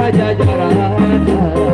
Jajaran tanahku.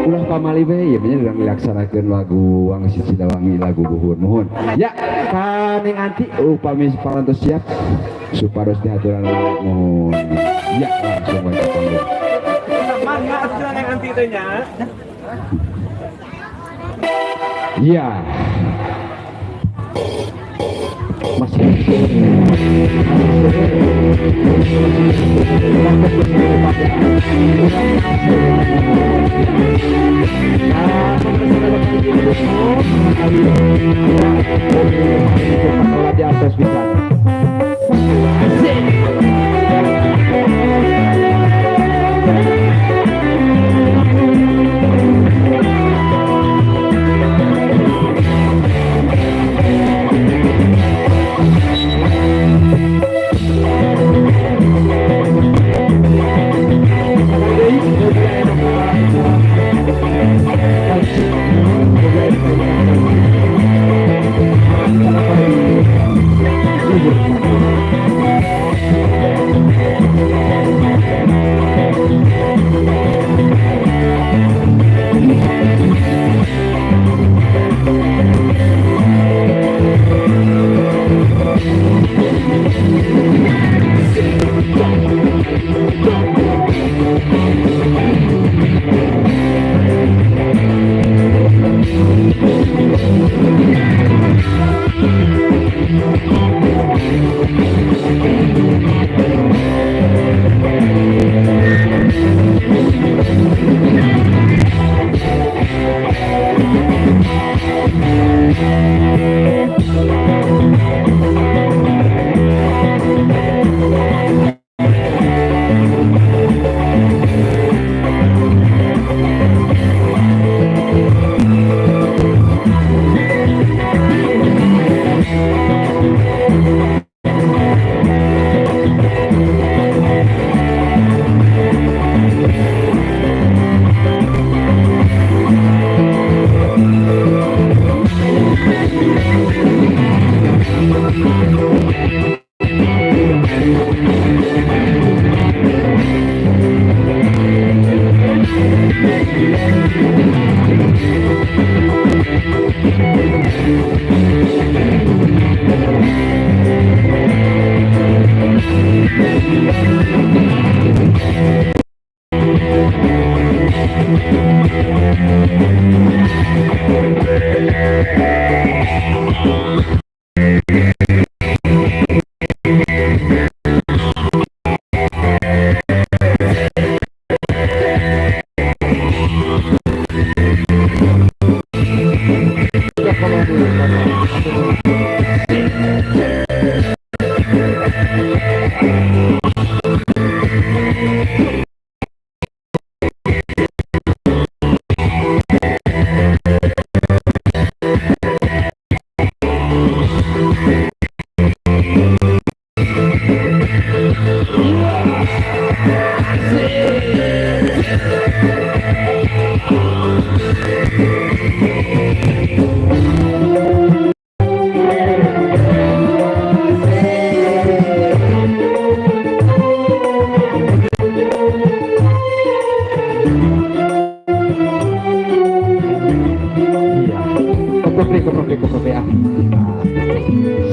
Ulah pamali we ieu nya urang dilaksanakeun lagu Wangsit Sidawangi, lagu Buhun. Muhun ya ka Neng Anti, upami parantos siap supados dihaturan. Muhun ya, langsung we ka panggung. Mangga atuh, Neng Anti teh nya. Iya, masih di atas bisa. Asik.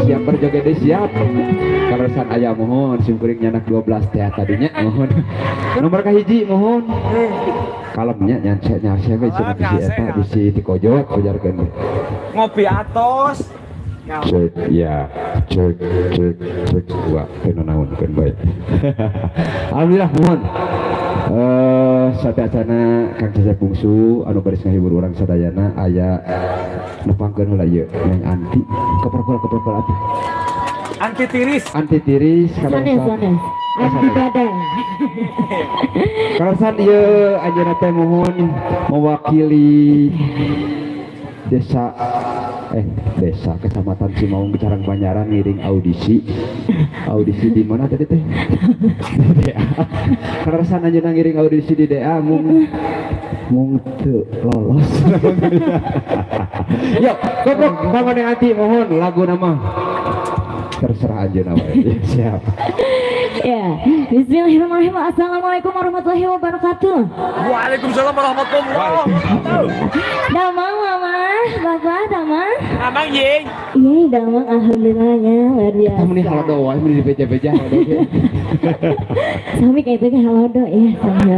Siap berjoget deh, siap. Kaleresan aya mohon simkuring nyanak 12 teh tadinya mohon. Nomor kahiji mohon. Kalemnya nyanse nyase we cenah bisi eta bisi tikojot ujarkeun. Ngopi atos. Cek ya, cek cek cek dua teu naon keun bae. Alhamdulillah mohon. Sateuacana Kang Cecep Bungsu anu baris ngahibur urang sadayana aya nepangkeun heula ieu Neng Anti keprokol apa? Anti tiris. Anti tiris Sanes sanes. Anti badai. Kaleresan ieu anjeunna teh mohon mewakili desa desa Kecamatan Cimaung Carang Banyaran ngiring audisi. Audisi di mana tadi teh? Di DA. Kaleresan anjeunna ngiring audisi di DA mung mung teu lolos. Yuk, goblok bangun yang anti mohon lagu nama terserah anjeunna wae. Siap. Ya, bismillahirrahmanirrahim. Assalamualaikum warahmatullahi wabarakatuh. Waalaikumsalam warahmatullahi wabarakatuh. Damang mama, bapak damang. Amang ying. Iya, damang alhamdulillah ya, luar biasa. Kita meni halodo wae meni dibeja-beja halodo ge. Sami kayak itu kan halodo ya, sami.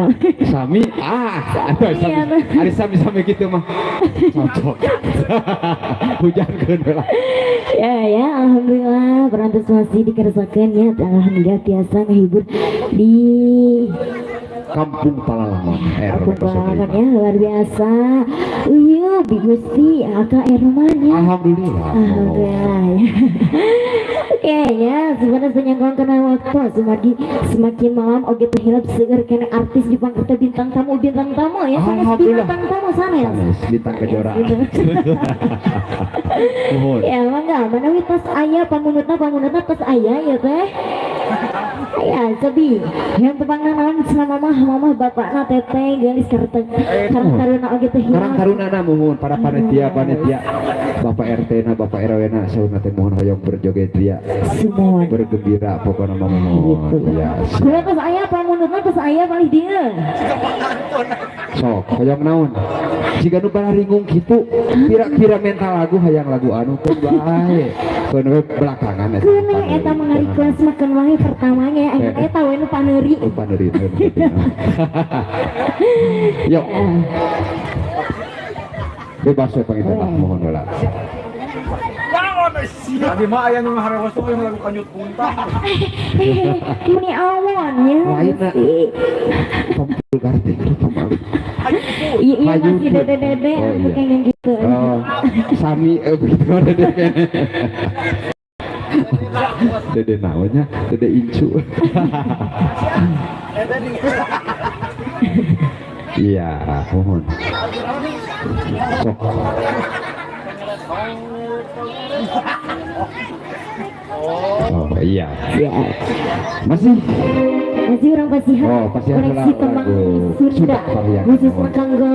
Sami ah, aduh, sami. Ari sami-sami gitu mah. Cocok. Hujankeun we lah. Ya ya, alhamdulillah perantos masih dikeresakeun ya, alhamdulillah tiasa ngehibur di Kampung Palalangon RW Kampung Palalangon 05. ya, luar biasa. Uyuh, Bi Gusti, Aka Erman ya. Alhamdulillah. Alhamdulillah ya. Oke ya, sebenarnya penyangkong kena waktu semakin semakin malam oge teh hilap seger kena artis di pangkat bintang tamu ya sanes Alhamdulillah. bintang tamu sanes. Sanes bintang kejora. Mohon. Ya mangga, manawi tos aya pamunutna tos aya ya teh. Ya sebi, yang tepangna naon cenah mamah mamah bapakna teteh geulis karteng karang taruna oge teh hilap. Karang taruna mohon para panitia panitia Bapak RT na Bapak RW na saurna teh mohon hoyong berjoget ria Semua bergembira pokokna mah mohon. gitu. Ya. Kula tos aya pamunutna tos aya palih dieu. Sok hoyong naon? Jiga nu bararingung kitu kira-kira mental lagu hayang lagu anu keun bae. Keun we belakangan eta. Keun eta mah request mah keun wae pertamanya aya eta we nu paneuri. Nu paneuri. Yuk. Bebas we panginten lah mohon heula. Tadi mah aya nu ngaharewos tuh yang lagu kanyut puntah. Meni awon ya. Lain na. Tong vulgar teh pamali. Iya iya masih dede-dede Oh, aku iya. kayaknya gitu. Oh, sami begitu dede kene. Dede naonnya, dede incu. Iya, mohon. Sok. Oh iya. Ya. Masih Masih orang pasihan. Oh, pasihan koleksi heula tembang lagu Sunda. Sunda Parahyangan. Khususnya kanggo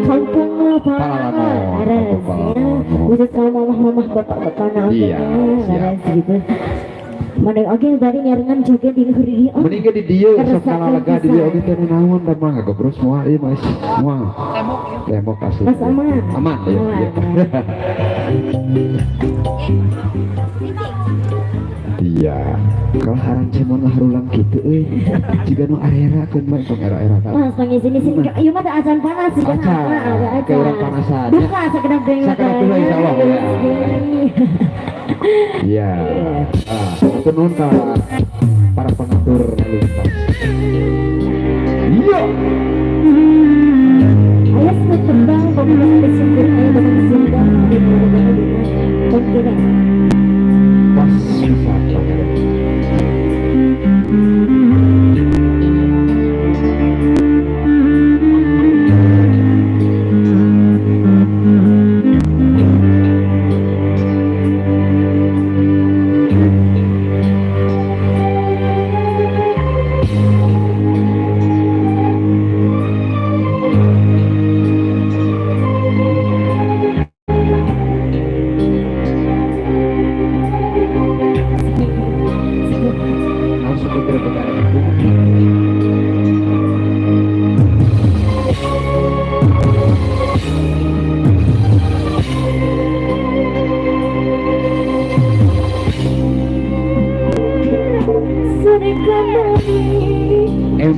kampung Palalangon, Palalangon. kampung Leres, ya. Palalangon. Khusus kalau mamah-mamah bapak-bapak naon Iya, teh, siap. leres gitu. Mana oge bari nyarengan joget di luhur dieu. Oh, Mending ge di dieu sok Keresakan ngalalega di dieu pisan. oge teh naon da mah ngagobros moal ieu mah moal. Tembok asli. Mas aman. Aman iya iya. Iya. Kalau haran cemon lah harulang kitu euy. Jiga nu arera keun mah tong era-era ka. Mas panggil sini sini. Ieu mah teu acan panas sih kan. Acan. Acan. Ke urang panasan. Buka sakedap deui. Sakedap deui, insyaallah, ya. Iya. Ah, nuhun ka para pengatur lalu lintas. Iya. Ayo sebut tembang pemuda bersyukur ayo tembang Sunda dina Pas bisa pangeran.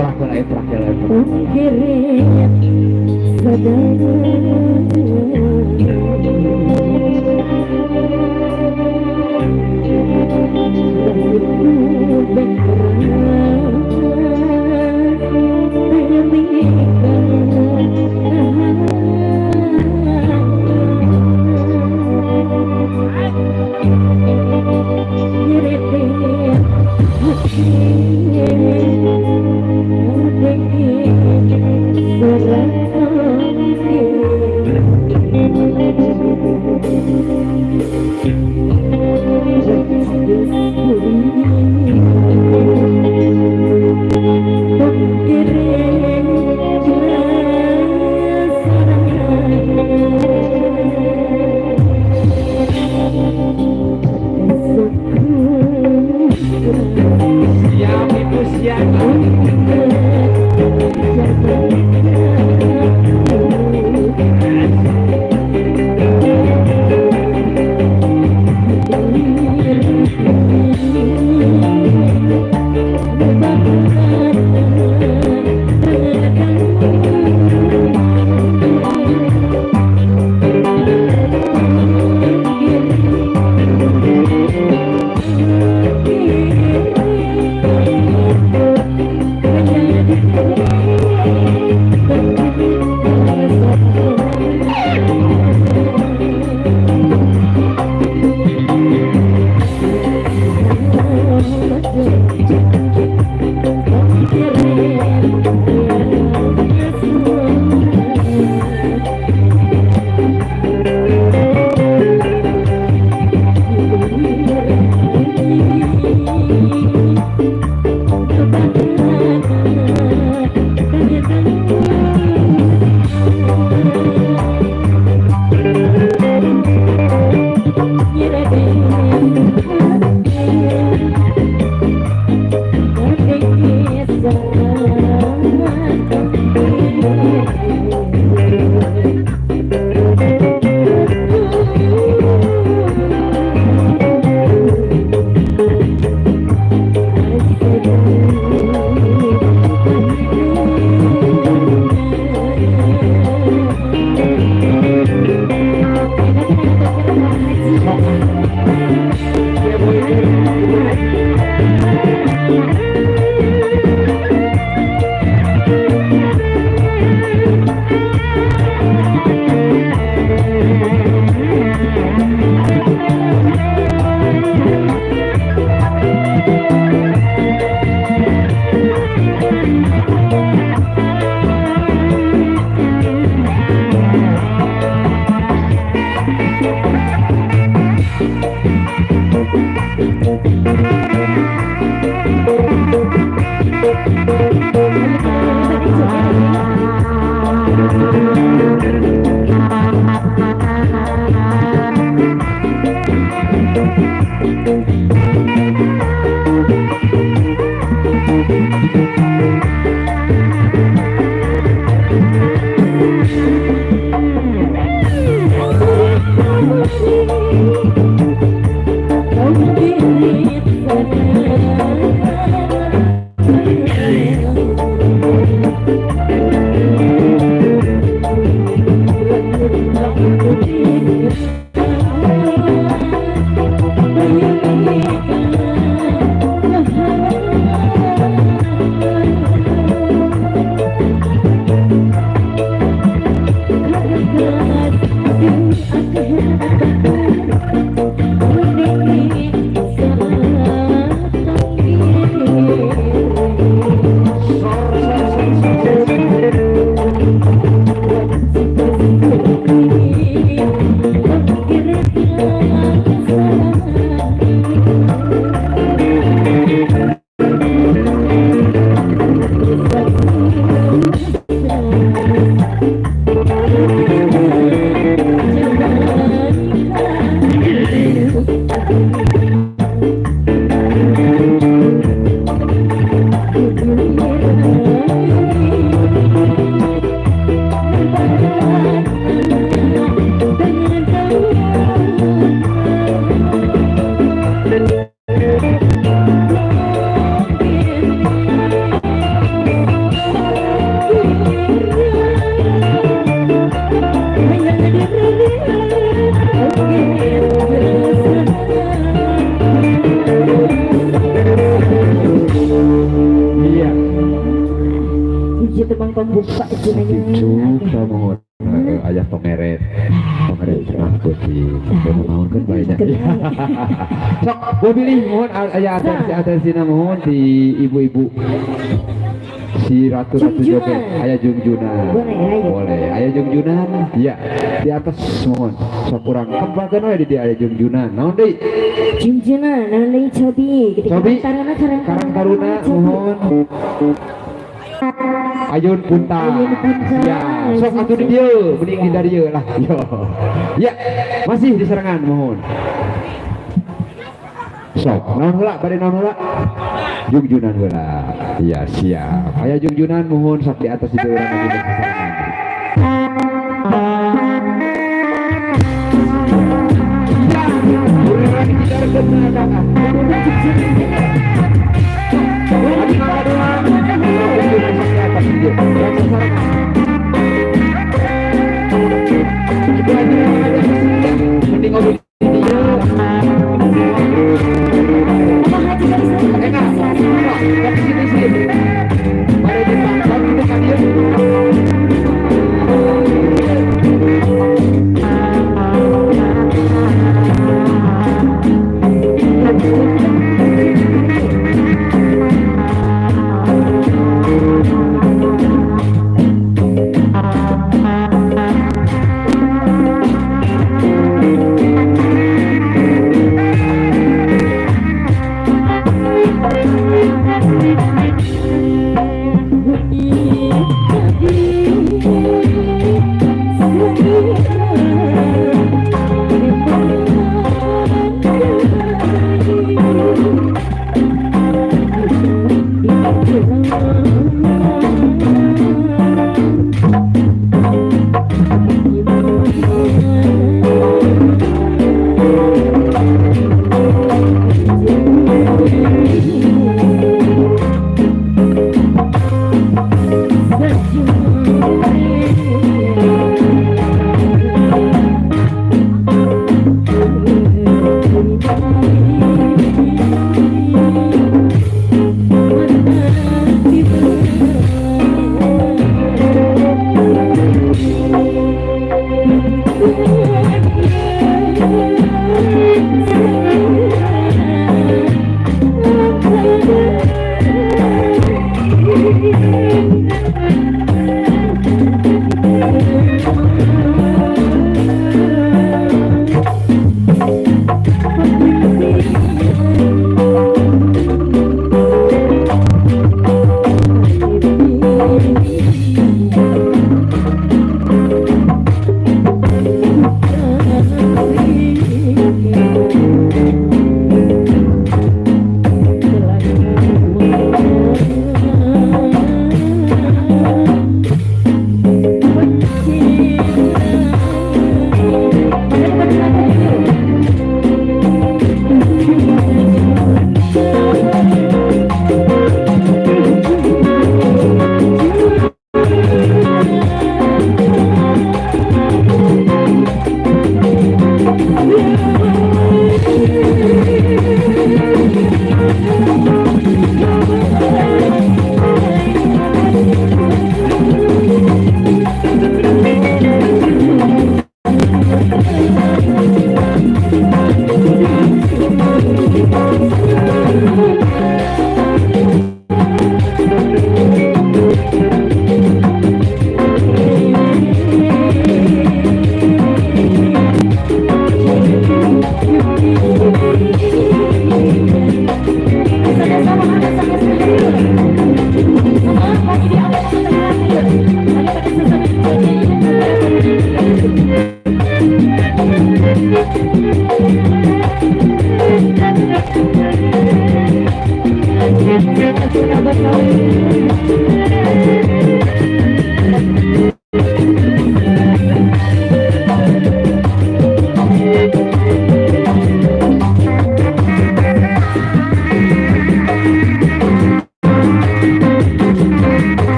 Eprak lah, eprak ya, eprak. Kirim sedang Siap ibu siap. Thank you. pembuka cenah nya. Cukup mohon. Ayah tongeret. Tongeret cenah peuting. Naon kan bae nya. Sok, gua pilih mohon aya atensi-atensina mohon di ibu-ibu. Si ratu-ratu joget aya jungjunan. Boleh, aya jungjunan. Iya, di atas mohon. Sok urang kembangkeun we di dieu aya jungjunan. Naon deui? Jungjunan, naon deui cobi? Cobi. Karang Taruna, Karang Taruna mohon. Ayun Punta. Ayun Punta. Ya, sok atuh di dieu, mending di dieu lah. Yo. Ya, masih di serangan mohon. Sok, naon heula bade naon heula? Jungjunan heula. Ya, siap. Aya jungjunan mohon sok di atas di urang lagi serangan. Mending ngobrol di dieu. Enak. Sok di sini sih. Bade dipantau gitu ka dieu.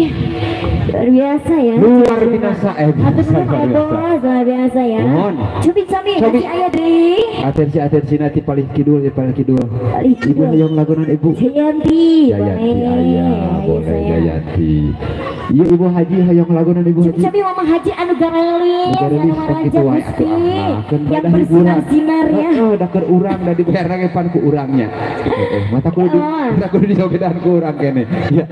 Iya, luar biasa ya. Luar biasa, Hatur biasa, nuhun luar biasa. Obos, luar biasa ya. Nuhun. Cobi cobi Cobi. kasih aya deui. Atensi atensi nanti paling kidul ya, paling kidul. Paling Ibu kidul. yang lagunan ibu. Jayanti, Jayanti boleh. ayah, Ayo, boleh sayang. Jayanti. Iya Ibu Haji hayang lagunan Ibu Cobi Haji. cobi Mama Haji anu garelis, Nu garelis, anu tong maraja kitu wae Gusti. atuh ah, keun Yang badah hiburan. bersinar-sinar ya. Heeh, da keur urang da dibayarna ge pan ku urangnya. Heeh, mata kudu Oh. mata kudu dijogedan ku urang kene. Ya.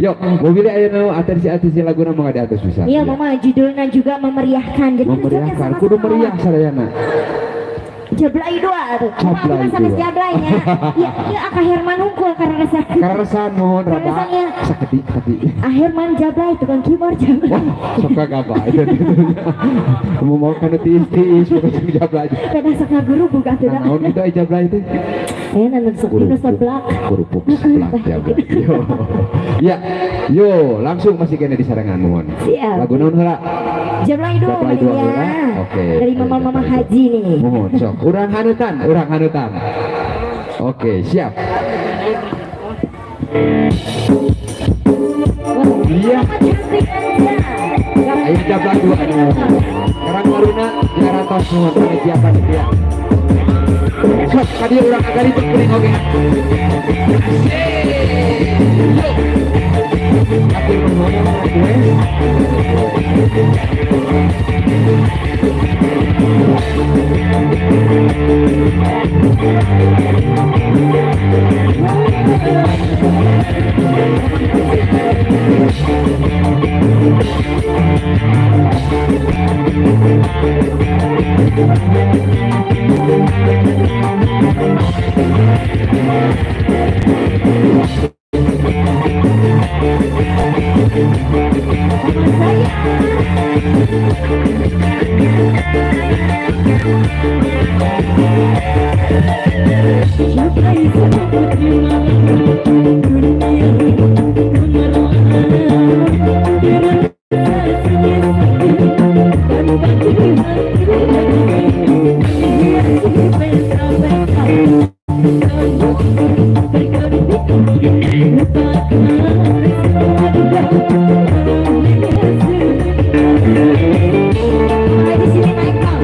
Yuk, mobilnya aya nu atensi-atensi laguna mangga diatus pisan. Iya Mama, judulnya juga memeriahkan. Jadi Memeriahkan, sama-sama. kudu meriah sadayana. Jablay dua tuh. Mama Jablay abdi mah sanes dua. jablaynya. Iya, iya Aka Herman hungkul karena resah. Karesan mohon rada Karesan ya. sakedik tapi. Ah Herman jablay tukang keyboard jablay. Wah, sok kagabah itu. Mau mau kana tiis-tiis pokoknya jablay. Peda sok ngaguru buka tuh. Nah, naon gitu aya jablay teh? Eh nanu sok dinu seblak. Kerupuk seblak jablay. Yo. Ya, yo langsung masih kena di sarangan mohon. Siap. Lagu naon heula? Jablay dua Jablay dua ya. heula. Oke. Dari mama-mama Jablay dua. haji nih. Mohon sok urang hanutan, urang hanutan. Oke, siap. Iya. Mama cantik aja. Ayo jablay dua. Karang Taruna diarantos nuhun panitia panitia. Sok ka dieu urang agari teu kuring oge. Asik. Yo. Atur nuhun gue. Mama saya. Di sini naik bang.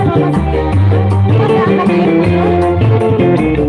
Mama saya. Masa akan naik bang?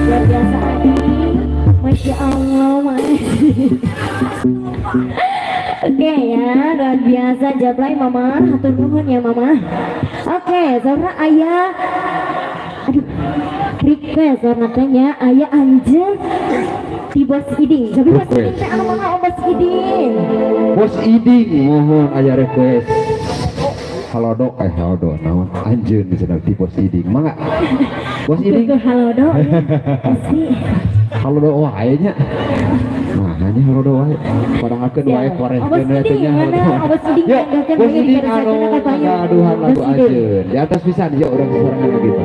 Luar biasa Adi. Masya Allah, Mas. Oke ya, luar biasa jablay Mama, hatur nuhun ya Mama. Oke, saurna aya, aduh, request saurna teh nya aya anjeun ti Bos Iding. Tapi Bos Iding teh anu mana, oh, Bos Iding? Bos Iding mohon aya request. Halodo, eh, halodo naon, anjeun cenah ti Bos Iding. Mangga. Bos Iding. Ke halodo ya. Pasti. Halodo wae nya. Nah, hanya halodo wae. Padahal wae Siap. korehkeun Oh, Bos we teh Iding, nya mana? halodo. Oh, Bos Iding, Yuk, ganggakeun Bos we Iding dikeresakeun anu ka payung. ngagaduhan lagu Bos Iding. anjeun. Di atas pisan ya urang sasarengan gitu.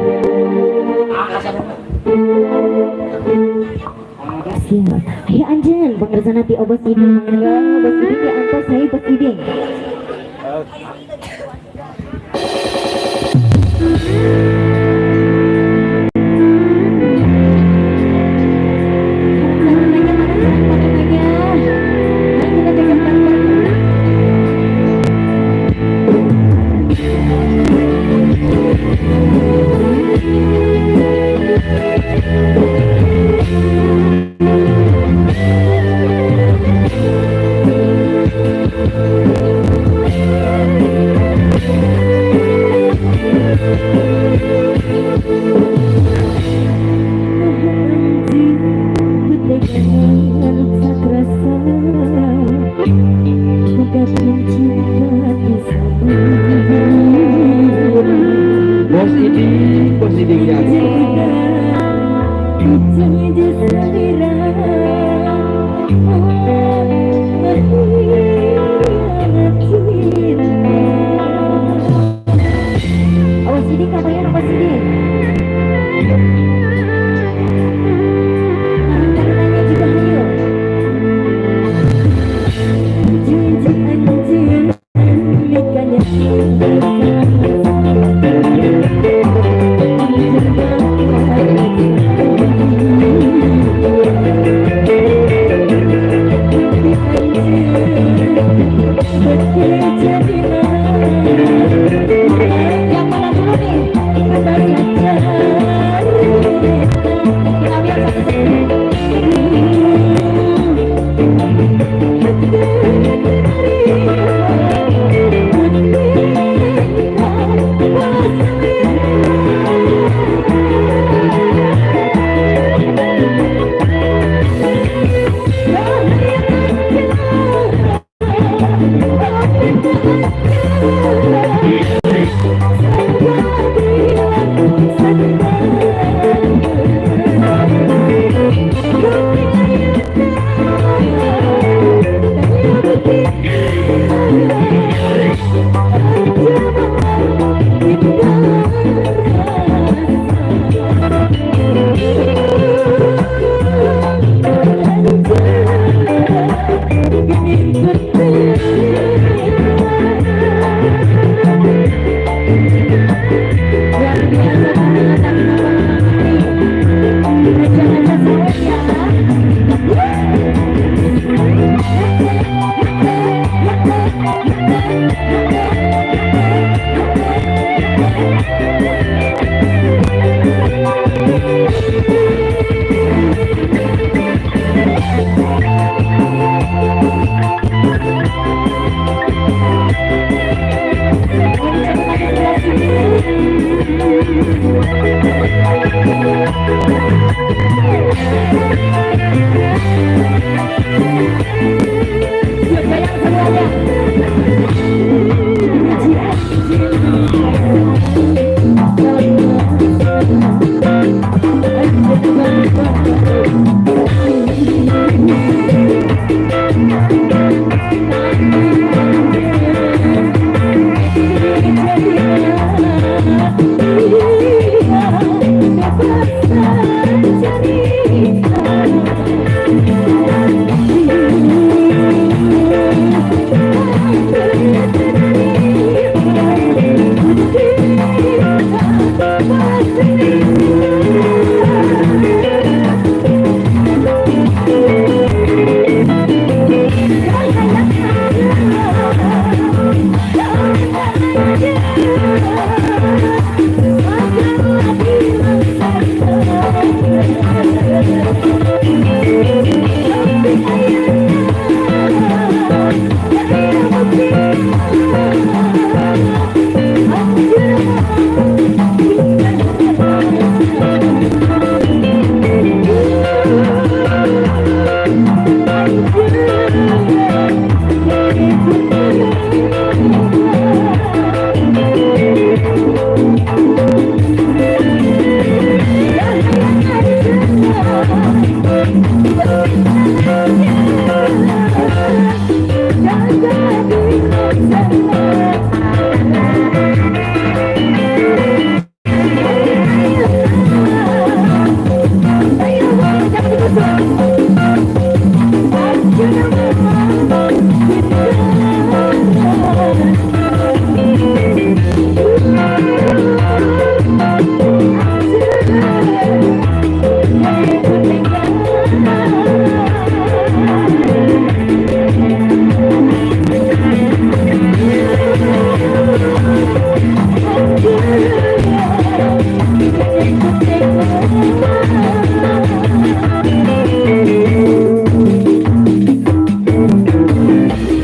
Siap. Ayo anjeun pangersana ti Bos Iding. Mangga Bos Iding di antos, hayu Bos Iding. Nanya mana mana nanya. Ayo kita joget bareng-bareng. Bos Iding, Bos Iding di atas. Awas ini kabarnya, awas ini. Karang-karangnya juga hayo. Jujur anjir, mikanya. Yang mana dulu nih? Kita ambil satu-satu. Luar biasa banget, Raja-raja sawit ya. Mau dicoba lagi sebelah sini. Yuk, goyang semuanya. Cerita.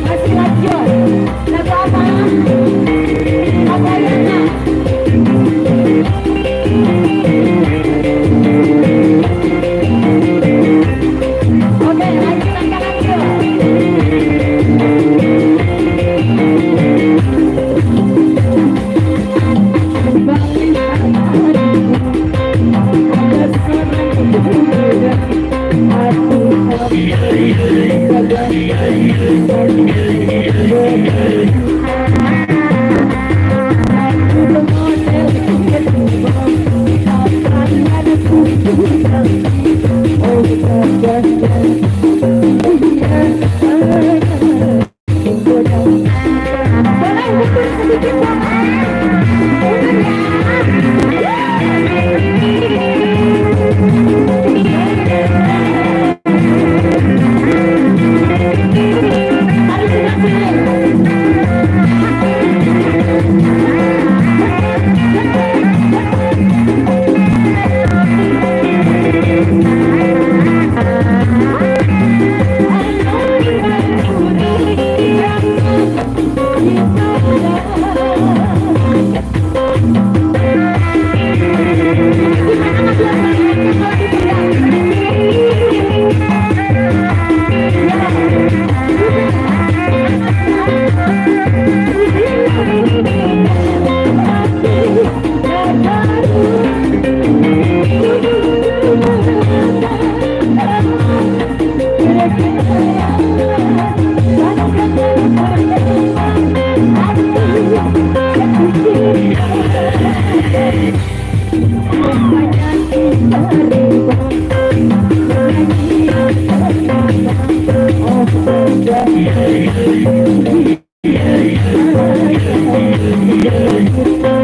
Masih lanjut. Lagu apa? Apa ya? Oke, lanjut, lanjut, lanjut. Boleh mundur sedikit dong. Mundur ya. Harus sini. Jangan mundur kaki.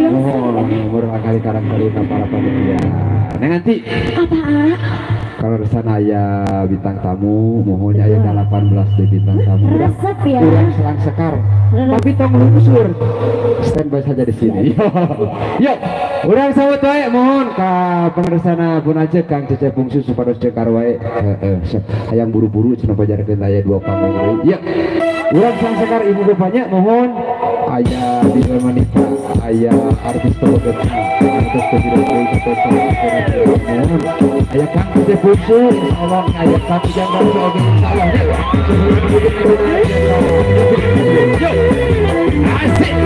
Mohon murangkalih karang taruna para panitia. Neng nanti Apa? Kalau sana aya bintang tamu, mohon aya 18 deh bintang tamu. Resep ya. Kurang selang sekar. Tapi tong lungsur. Standby saja di sini. Yuk, urang sambut wae mohon ka pangersana pun aja Kang Cecep Bungsu supados cekar wae. Heeh, hayang buru-buru cenah pajarkeun aya dua panggung deui. Yuk. Urang sang sekar ibu bapaknya mohon aya di Manita, aya artis Tologeta, artis Presiden mohon aya Kang Cecep Bungsu, insyaallah aya Kang Ujang Bungsu oge insyaallah. Yuk. Asik.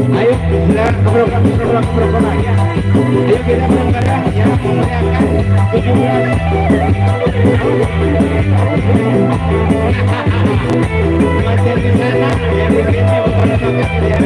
Ayo, silakan keprogram ya. Ayo kita bareng-bareng ya memeriahkan 17. Macet di sana ya di sini bukan ya.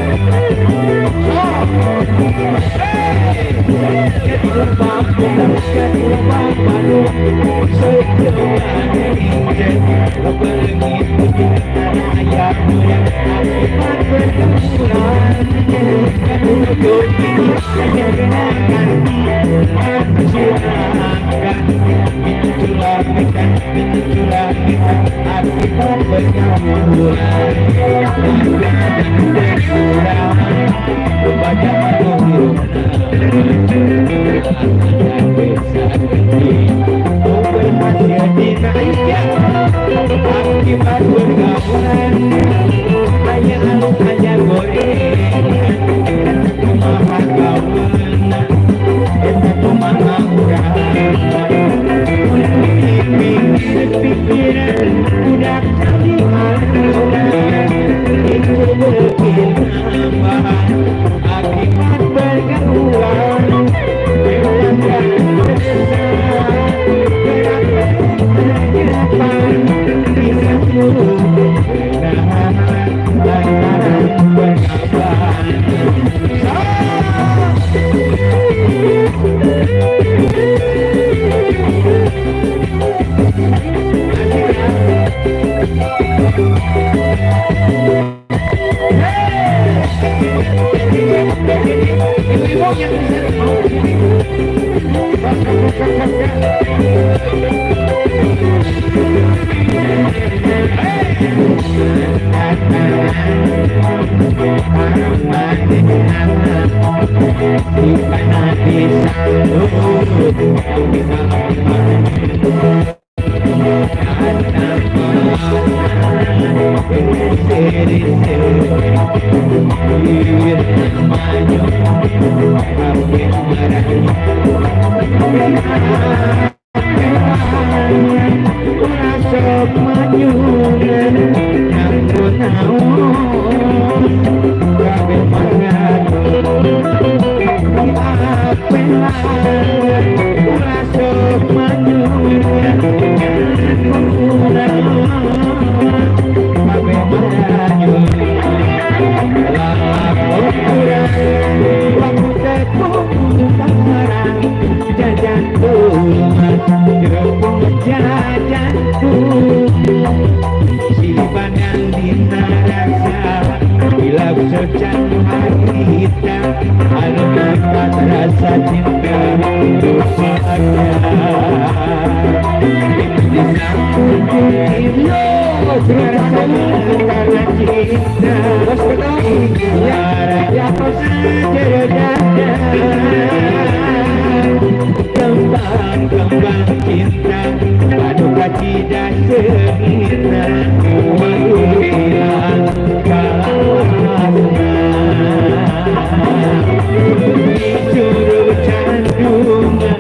Curug Candungan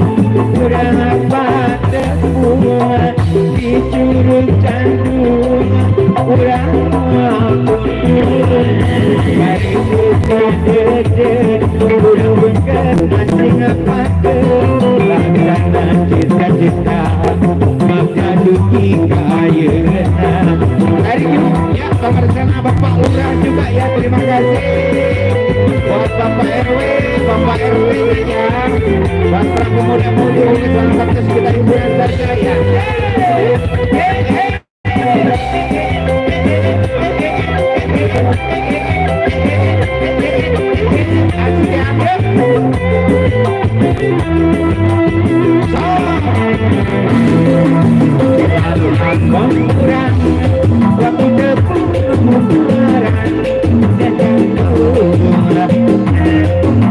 urang patepungan, di Curug Candungan urang patepungan. Bari dede urang bengkel masing pate, laksana cita-cita maka dugi kayeuna. Hari ini ya bersama Bapak Lurah juga ya, terima kasih buat Bapak RW, Bapak RW ya, Bapak pemuda-mudi salam bakti kita hiburan saja ya. Hey, hey, asik ya. Kurang waktu tepung mumbaran jajan turun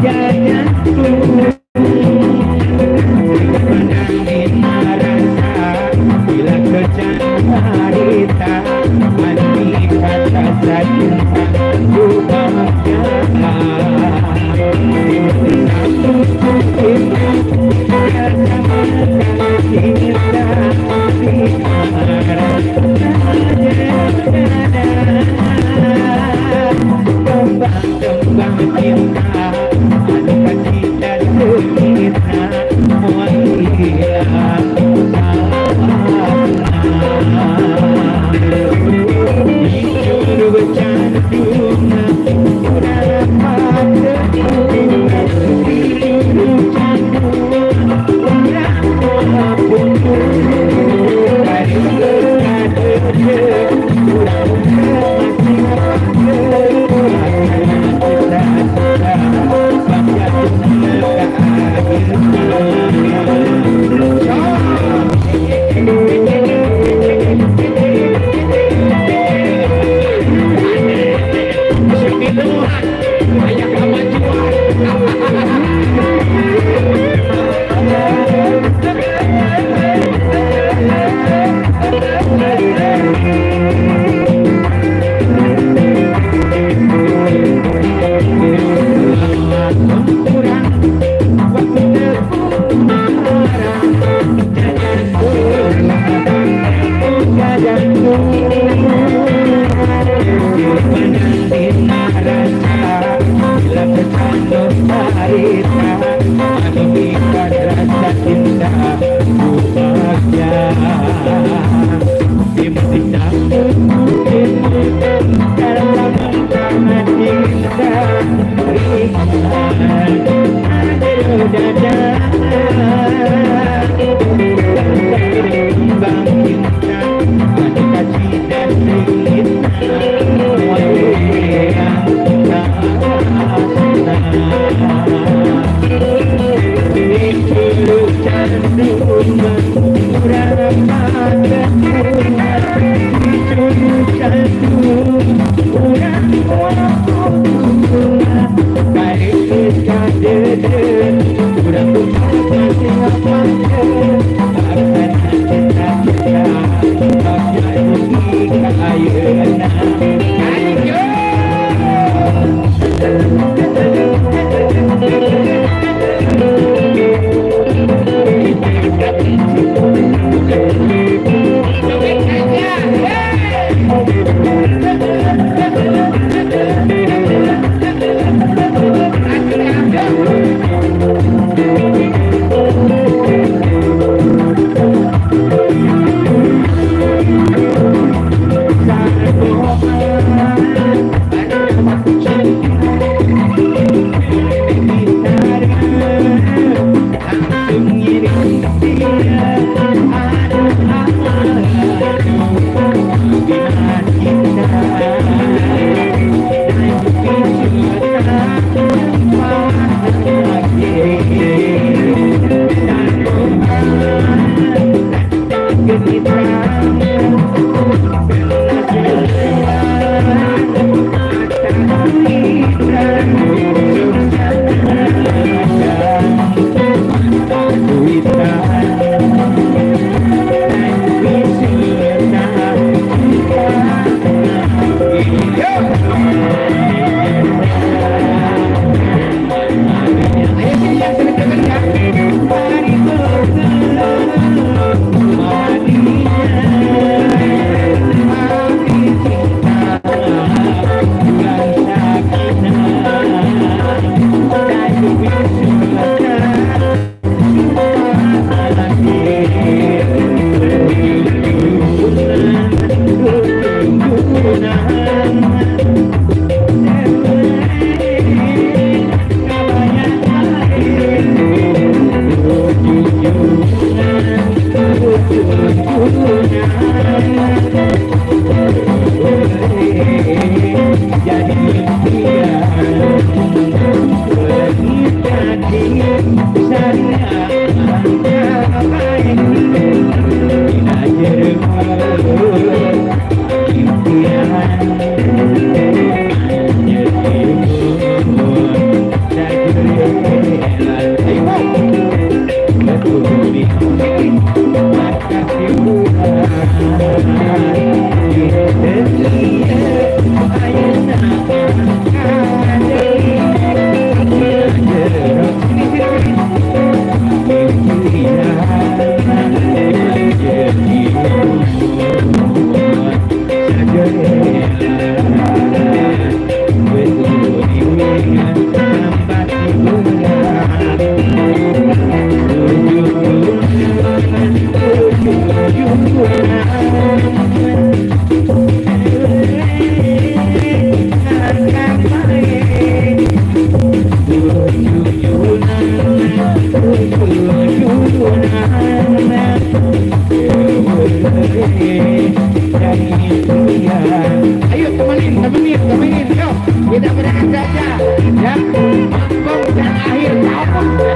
jajan turun rasa bila kecan harita mandi kata cinta kubangga. Kembang cinta anu cinta kita mulia. Curug Candungan urang patepungan, di Curug Candungan urang patepungan. Bari kadede urang masing pate, laksana cita-cita bangga. Banyak kemajuan. Kurang waktu tepung jajan jajan rasa bila kecandu harita anu ikat rasa cinta bahagia. Cinta ringan dada kembang cinta anu cinta cinta mulia. Di Curug Candungan urang patepungan, di Curug Candungan urang patepungan. Bari kadede urang masing pate, laksana cita-cita bangga dugi kayeuna. Joget aja. Hey. Ayo temenin, temenin, temenin, yuk kita berikan saja, ya. Manggung dan akhir tahun.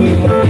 Pisan.